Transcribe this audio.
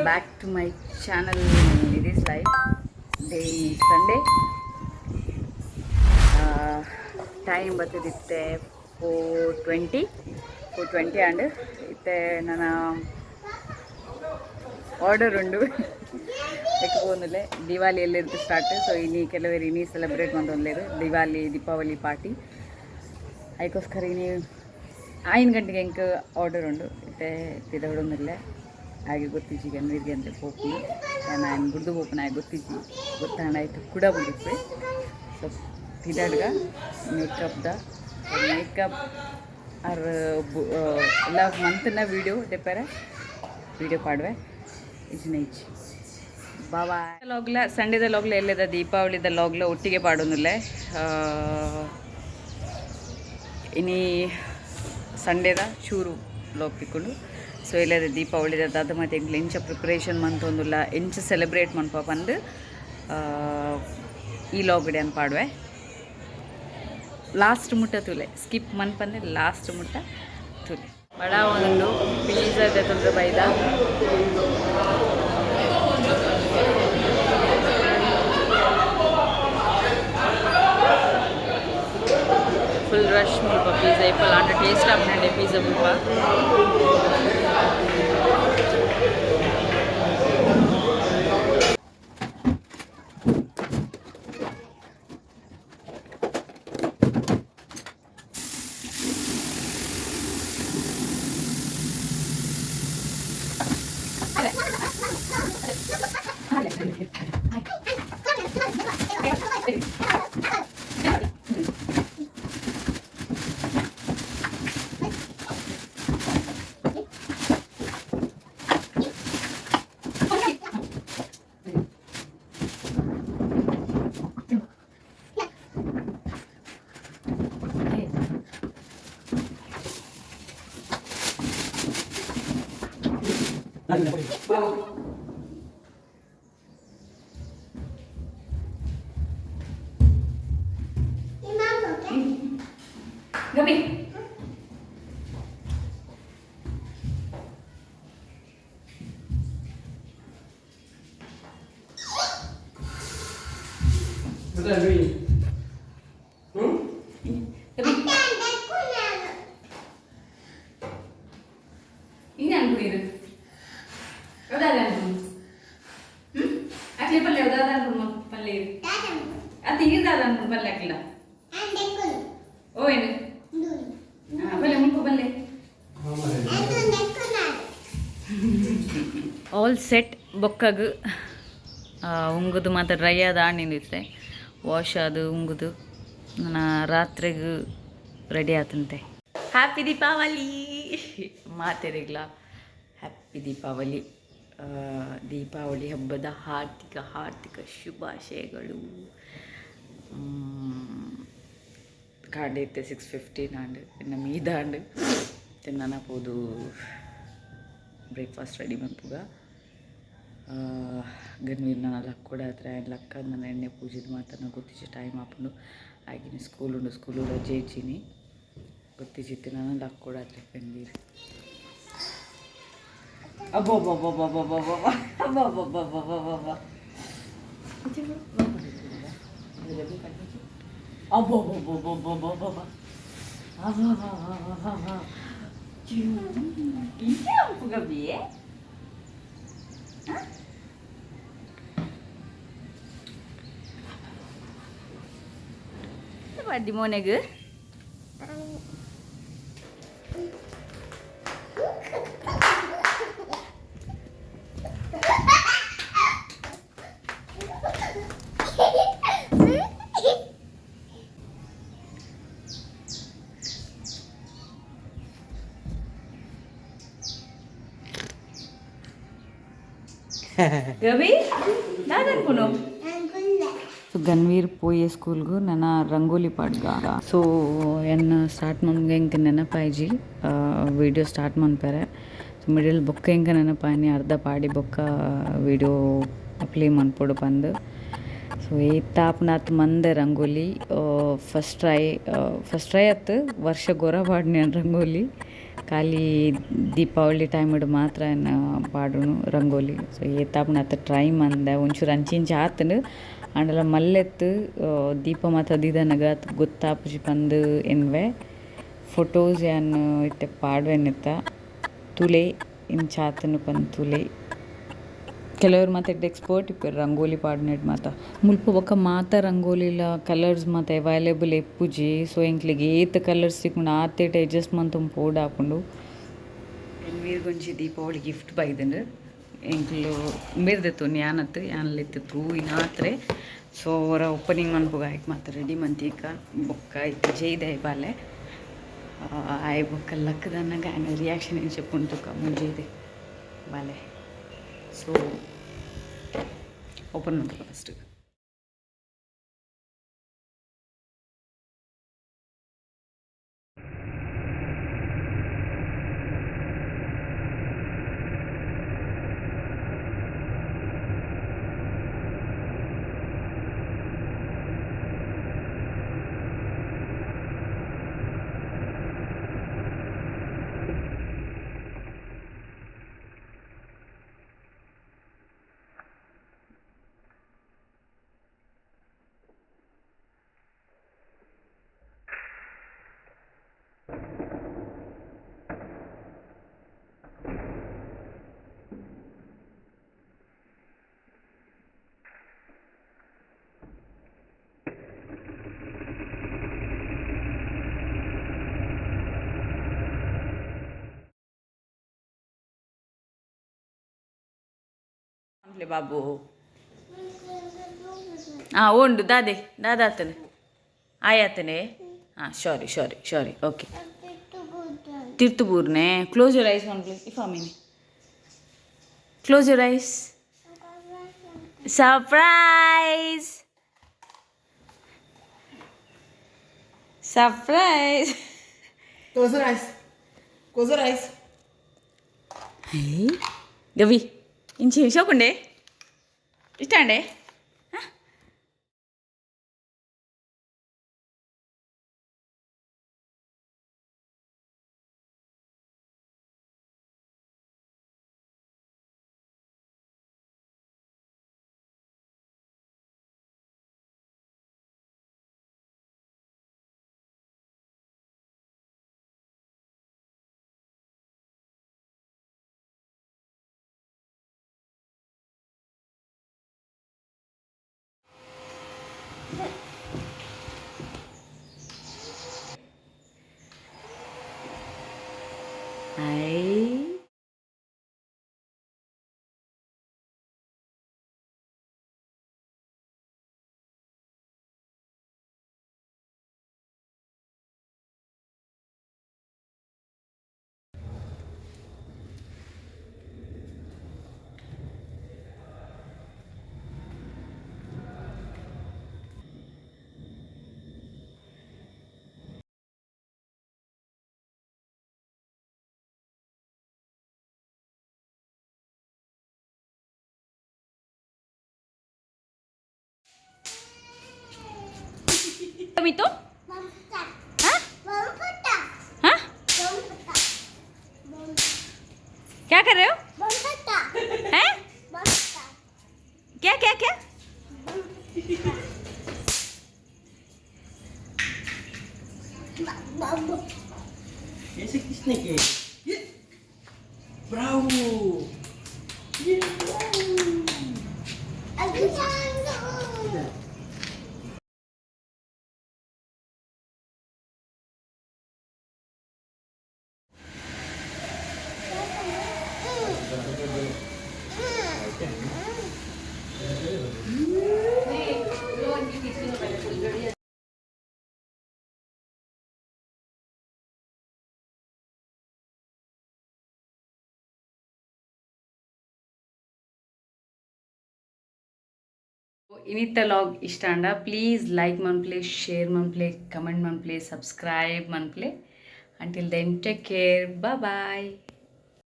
Back to my channel Nidhi's life. Day Sunday, time ಬತ್ತದಿತ್ತೆ 4:20, 4:20 and ಇತ್ತೆ ನನ್ನ order ಉಂಡು ಎಕ್ ಪೋಂದುಲ್ಲೆ. Diwali ಎಲ್ಲಿರ್ದು start. ಸೊ ಇನಿ ಕೆಲವರು ಇನಿ ಸೆಲೆಬ್ರೇಟ್ ಮಂತೊಂದುಲ್ಲೆರ್ ದಿವಾಲಿ, ದೀಪಾವಳಿ ಪಾರ್ಟಿ. ಐಕೋಸ್ಕರ ಇನಿ 5 ಗಂಟೆಗೆ ಎಂಕ್ ಆರ್ಡರ್ ಉಂಡು. ಇತ್ತೆ ಪಿದಡುಂದುಲ್ಲೆ. ಹಾಗೆ ಗೊತ್ತಿಜ್ಜಿ ಗನ್ವೀರ್ಗೆ ಅಂತ ಪೋಪುನು, ನಾನು ಬುಡ್ದು ಪೋಪುನ ಆಯೆ ಗೊತ್ತಿಜ್ಜಿ. ಗೊತ್ತಾಂಡ ಆಯ್ತು ಕೂಡ ಬುಡಿಪ್ಪೆ. ಸೊ ಪಿದಡ್ಗ ಮೇಕಪ್ದ ಮೇಕಪ್ ಅರ್ ಎಲ್ಲ ಮಂತ್ನ ವೀಡಿಯೋ ದೆಪ್ಪರೆ, ವೀಡಿಯೋ ಪಾಡುವೆ. ಇಜ್ಜಿನ ಇಜ್ಜಿ. ಬಾಬಾ. ಲಾಗ್ಲ ಸಂಡೇದ ಲಾಗ್ಲ ಎಲ್ಲದ ದೀಪಾವಳಿದ ಲಾಗ್ಲ ಒಟ್ಟಿಗೆ ಪಾಡೊಂದುಲ್ಲೆ. ಇನಿ ಸಂಡೇದ ಚೂರು ಲಾಗ್ ತಿಕ್ಕೊಂಡು. ಸೊ ಎಲ್ಲದ ದೀಪಾವಳಿದ ದಾದ ಮತ್ತೆ ಎಂಕ್ಲು ಎಂಚ ಪ್ರಿಪ್ರೇಷನ್ ಮಂತೊಂದುಲ್ಲ, ಎಂಚ ಸೆಲೆಬ್ರೇಟ್ ಮನ್ಪ ಪಂದು ಈ ಲಾಗ್ ಅನ್ ಪಾಡುವೆ. ಲಾಸ್ಟ್ ಮುಟ್ಟ ತೂಲೆ, ಸ್ಕಿಪ್ ಮನ್ಪಂದೆ ಲಾಸ್ಟ್ ಮುಟ್ಟ ತೂಲೆ. ಬಡ ಒಂದು ಪಿಜ್ಜಾ ತೊಂದರೆ ಬೈದ. ಫುಲ್ ರಶ್ ಮುಲ್ಪ. ಪಿಜ್ಜಾ ಇಪ್ಪಲ್ಲ ಅಂಟ ಟೇಸ್ಟ್ ಆಪುಂಡೆ ಪಿಜ್ಜಾ ಮುಲ್ಪ. Gabi. What are you doing? Hmm? Gabi. ಇನ್ನು ಅನ್ಕೊಂಡಿರು ಯಾವ್ದಾದ ಅನ್ಕೊಂಡು ಹ್ಮ್ ಅಕ್ಲಿ ಪಲ್ಯ ಯಾವ್ದಾದ ಅನ್ಕೊಂಡು ಪಲ್ಯ ಅದು ಈರ್ದಾದ ಅನ್ಕೊಂಡು ಪಲ್ಯ ಹಾಕಿಲ್ಲ. ಓ ಏನು ಹಾಂ ಪಲ್ಯ ಮುಲ್ಪ ಪಲ್ಯ. ಆಲ್ ಸೆಟ್. ಬೊಕ್ಕಗ್ ಉಂಗುದು ಮಾತ್ರ ಡ್ರೈ ಆದ ಆಣಿಂದಿತ್ತೆ, ವಾಶ್ ಅದು ಉಂಗುದು ನನ್ನ ರಾತ್ರಿಗ್ ರೆಡಿ ಆತಂತೆ. ಹ್ಯಾಪಿ ದೀಪಾವಳಿ ಮಾತೆರಿಗ್ಲ. ಹ್ಯಾಪಿ ದೀಪಾವಳಿ. ದೀಪಾವಳಿ ಹಬ್ಬದ ಹಾರ್ದಿಕ ಹಾರ್ದಿಕ ಶುಭಾಶಯಗಳು. ಕಾಂಡೆ ಇತ್ತೆ 6:15 ಆಂಡ್. ಇನ್ನು ಮೀದಾಂಡ್. ತಿನ್ನನ ಪೋದು ಬ್ರೇಕ್ಫಾಸ್ಟ್ ರೆಡಿ ಮನ್ಪುಗ. ಗನ್ವೀರ್ ನನ್ನ ಲಕ್ಕೊಡ ಹತ್ರ ಲಕ್ಕ ನನ್ನ ಎಣ್ಣೆ ಪೂಜಿದ ಮಾತನ್ನ ಗೊತ್ತಿಚ್ಚಿ ಟೈಮ್ ಆಪುಂಡು. ಆಗಿನ ಸ್ಕೂಲ್ ಉಂಡು, ಸ್ಕೂಲು ರಜೆ ಇಚ್ಚಿನಿ. ಗೊತ್ತಿಚ್ಚಿತ್ತು ನಾನು ಲಕ್ಕೊಡ ಹತ್ರ ಗನ್ವೀರ್. ಅಬ್ಬಬ್ಬಬ್ಬಬ್ಬಬ್ಬಬ್ಬ ಅಬ್ಬಬ್ಬಬ್ಬಬ್ಬಬ್ಬ ಅಬ್ಬಬ್ಬಬ್ಬಬ್ಬಬ್ಬಬ್ಬ ಅಬ್ಬಬ್ಬಬ್ಬಬ್ಬ. ಇಂಚ ಗಬಿ. ಪಾಡ್ಡಿ ಮೋನೆಗ್. ಗಬಿ ದಾದನ್ಪುನು. ಸೊ ಗನ್ವೀರ್ ಪೋಯೆ ಸ್ಕೂಲ್ಗು, ನನ್ನ ರಂಗೋಲಿ ಪಾಡ್ಗ. ಸೊ ಎನ್ನ ಸ್ಟಾರ್ಟ್ ಮನ್ಗೆ ಎಂಕ್ ನೆನಪಾಯ್ಜಿ ವೀಡಿಯೋ ಸ್ಟಾರ್ಟ್ ಮನ್ಪೆರೆ. ಸೊ ಮಿಡಿಲ್ ಬೊಕ್ಕ ಎಂಕ ನೆನಪಾಯ್ನಿ, ಅರ್ಧ ಪಾಡಿ ಬೊಕ್ಕ ವೀಡಿಯೋ ಪ್ಲೇ ಮನ್ಪೊಡು ಪಂದ್. ಸೊ ಏತಾಪ್ನಾತ್ ಮಂದೆ rangoli. First try, first try ಅತ್ತು, ವರ್ಷ ಗೊರ ಪಾಡ್ನಿ ರಂಗೋಲಿ. ಖಾಲಿ ದೀಪಾವಳಿ ಟೈಮ್ಡ್ ಮಾತ್ರ ಯಾನ್ ಪಾಡುನು ರಂಗೋಲಿ. ಸೊ ಏತಾಪುಂಡು ಅತ್ ಟ್ರೈ ಮಂದೆ ಒಂಚೂರು ಅಂಚಿ ಇಂಚಿ ಆತ್ಂಡ್ ಆಂಡಲ ಮಲ್ಲೆತ್ತ್ ದೀಪ ಮಾತ ದೀದನಗ ಅತ್ ಗೊತ್ತಾಪುಜಿ ಪಂದ್ ಎನ್ನುವೆ. ಫೋಟೋಸ್ ಯಾನ್ ಇತ್ತೆ ಪಾಡ್ವೆನಿತ್ತ ತೂಲೆ ಇಂಚ ಆತ್ಂಡ್ ಪಂದ್ ತೂಲೆ. ಕೆಲವರು ಮಾತ ಎಡ್ಡೆ ಎಕ್ಸ್ಪರ್ಟ್ ಇಪ್ಪೆರ್ ರಂಗೋಲಿ ಪಾಡುನೆಟ್ ಮಾತ. ಮುಲ್ಪ ಬೊಕ ಮಾತ ರಂಗೋಲಿಲ ಕಲರ್ಸ್ ಮಾತ ಅವೈಲೇಬಲ್ ಇಪ್ಪುಜಿ. ಸೊ ಎಂಕ್ಲೆಗ್ ಏತ್ ಕಲರ್ಸ್ ತಿಕ್ಕುಂಡು ಆತೇಟ್ ಅಡ್ಜಸ್ಟ್ ಮಂತೊಂದು ಪೋಡಾಪುಂಡು. ಒಂಜಿ ದೀಪಾವಳಿ ಗಿಫ್ಟ್ ಬೈದ್ಂಡ್. ಎಂಕ್ಲು ಮೇರ್ದೆತ್ತೊಂದು ಯಾನತ್ ಯಾನ್ಲ ಇತ್ತೆ ತೂಯಿನಾತ್ರೆ. ಸೊ ಒರ ಓಪನಿಂಗ್ ಮನ್ಪುಗ ಐಕ್ ಮಾತ ರೆಡಿ ಮಂತೀಕ ಬೊಕ್ಕ ಇತ್ತೆ ಜೈದಾಯ ಬಾಲೆ ಆಯ್ ಬೊಕ್ಕ ಲಕ್ಕದನ್ನಗ ಆಯ್ನ ರಿಯಾಕ್ಷನ್ ಎಂಚ ಉಪ್ಪುಂಡು ತುಕ ಮುಂಜೈದೆ ಬಾಲೆ. ಸೊ ಓಪನ್ ಮನ್ಪುಗ ಫಸ್ಟ್. ಬಾಬು ಹಾಂ ಉಂಡು ದಾದೆ ದಾದಾತನೆ ಆಯಾತನೆ ಹಾಂ ಸಾರಿ ಸಾರಿ ಸಾರಿ okay ತಿರ್ತು ಬೂರ್ನೆ. Close your eyes one please if Amini close your eyes. Surprise surprise. Close your eyes. Close your eyes. Gavi ಇಂಚಿ ಶೋಕುಂಡೆ ಇಷ್ಟ ಅಂಡೆ. I ಮಿತು. हाँ हाँ क्या कर रहे हो? हैं क्या क्या क्या? ऐसे किसने किया? ये ब्रावो। ये ಇನಿತ್ತ ಲಾಗ್ ಇಷ್ಟ ಅಂಡ ಪ್ಲೀಸ್ ಲೈಕ್ ಮನ್ಪ್ಲೆ, ಶೇರ್ ಮನ್ಪ್ಲೆ, ಕಮೆಂಟ್ ಮನ್ಪ್ಲೆ, ಸಬ್ಸ್ಕ್ರೈಬ್ ಮನ್ಪ್ಲೆ. Until then take care, bye.